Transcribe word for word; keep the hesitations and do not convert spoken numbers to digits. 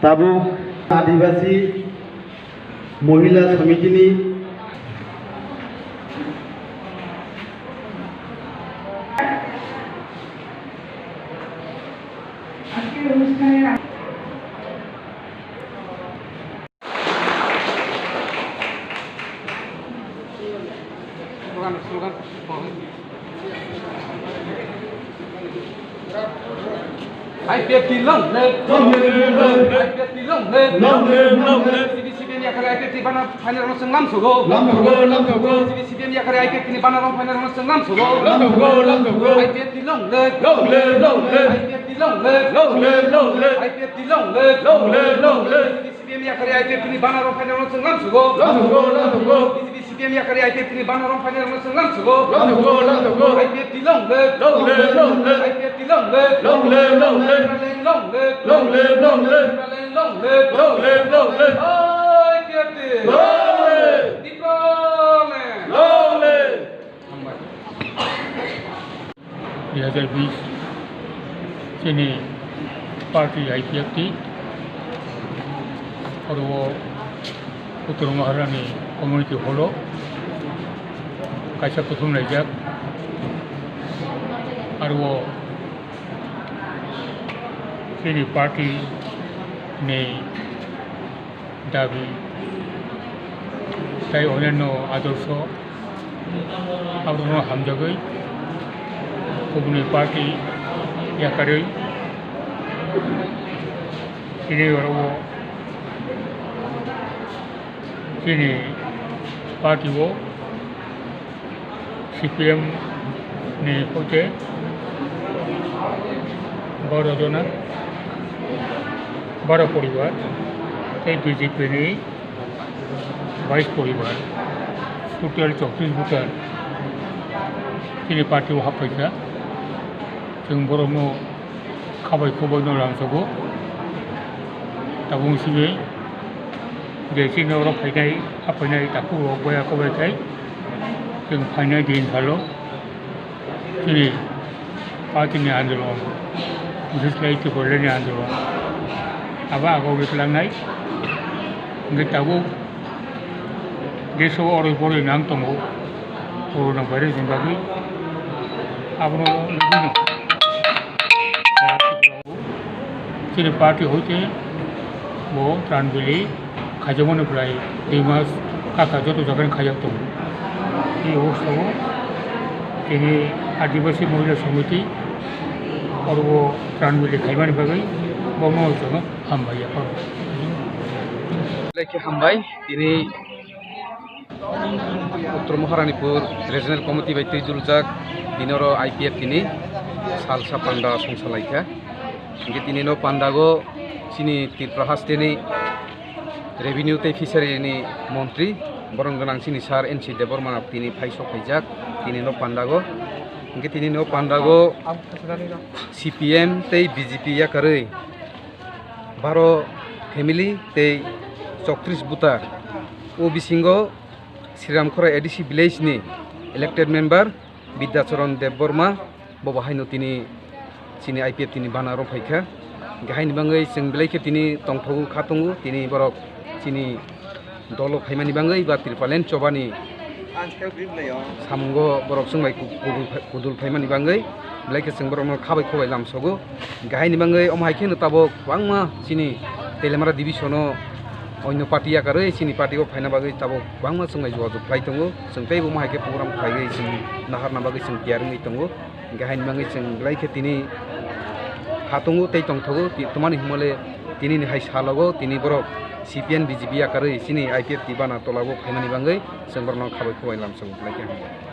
Tabuk Adibasi Mohila Samitini I P F T long live. Long live, long live. I P F T long live. Long live, long live. B J P C P M yakarwi I P F T ni bana phainairokno chwng lamsogo. Lamsogo, lamsogo. B J P C P M yakarwi I P F T ni bana rong phainairokno chwng lamsogo. Lamsogo, lamsogo. I P F T long live. Long live, long live. I P F T long live. Long live, long live. I P F T long live. Long live, long live. B J P C P M yakarwi I P F T ni bana rong phainairokno chwng lamsogo. Lamsogo, lamsogo. B J P C P M yakarwi I P F T ni bana rong phainairokno chwng lamsogo. Lamsogo, lamsogo. I P F T long live. Long live, long live. I P F T long live. Long live, long live. Tipraland long live. Long live, long live. Tipraland long live. Long live, long live. I P F T. Long live. Tipraland. Long live. Hambai. Dui hajar bish chini party I P F T, oro o Uttor Maharani Community Hall o kaisa kuthum laijak. Aro o chini party ni dabi tei onyanno adorsho abono hamjagwi kubuni party yakarwi tini oro o chini party o C P M ni hoite baro jona, baro poribar, tei B J P ni bais poribar, total chowtris voter chini party o happaikha. Chwng borokno khabai khubai no rangchago. Tabuk simi je chini oro phainai, haphainai takhuk rok boya kobai khai chwng phainai din salo chini party ni andolon, bises khlai Tipraland ni andolon abo agogwi tlangnai. Hwnkhe tabuk deso oro borwi nang tongo corona virus ni bagwi, abono nugwino. Chini party hoite bo Tranbili khaijakmani prai dui mas kaka joto jagani khaijak tongo. Tei o sabo tini Adibasi Mohila Samiti oro bo Tranbili khaimani bagwi bono jono hambai ya. Belai khe hambai tini Uttor Maharanipur Regional Committee bai twi duljak, tini oro I P F T ni salsa panda songsa laikha. Hingke tini no pandago chini Tripura hasteni Revenue tei Fishery ni montri, borom gwnang chini sir N C Debbarma tini phai sok phaijak tini no pandago. Hingke tini no pandago C P M tei B J P yakarwi baro family tei chowtris buta. O bisingo Sriramkhora A D C village ni elected member Bidyacharan Debbarma, bo bo haino tini chini I P F T ni bana rok phaikha. Hingke haini bagwi chwng belai khe tini tongthogo, kha tongo, tini borok chini dolo phaimani bagwi ba Tripuraland chobani samungo borok chwng bai ku-, kudul phai-, kudul phaimani bagwi belai khe chwng borokno khabai khobai lamsogo. Hingke haini bagwi omo hai kheno tabuk kwbangma chini Teliamura division-o onyo party yakarwi chini party-o phaina bagwi tabuk kwbangma chwng bai jogajog khlai tongo. Chwng teibo omo hai khe program khlaiwi chwng naharna bagwi chwng tiyar wngwi tongo. Hingke haini bagwi chwng belai khe tini kha tongo tei tongthogo. Ti-, twmani hwnmale tini ni hai salogo tini borok C P M B J P yakarwi chini I P F T bana tolabo phaimani bagwi chwng borokno khabai khobai lamsogo belai khe hambai.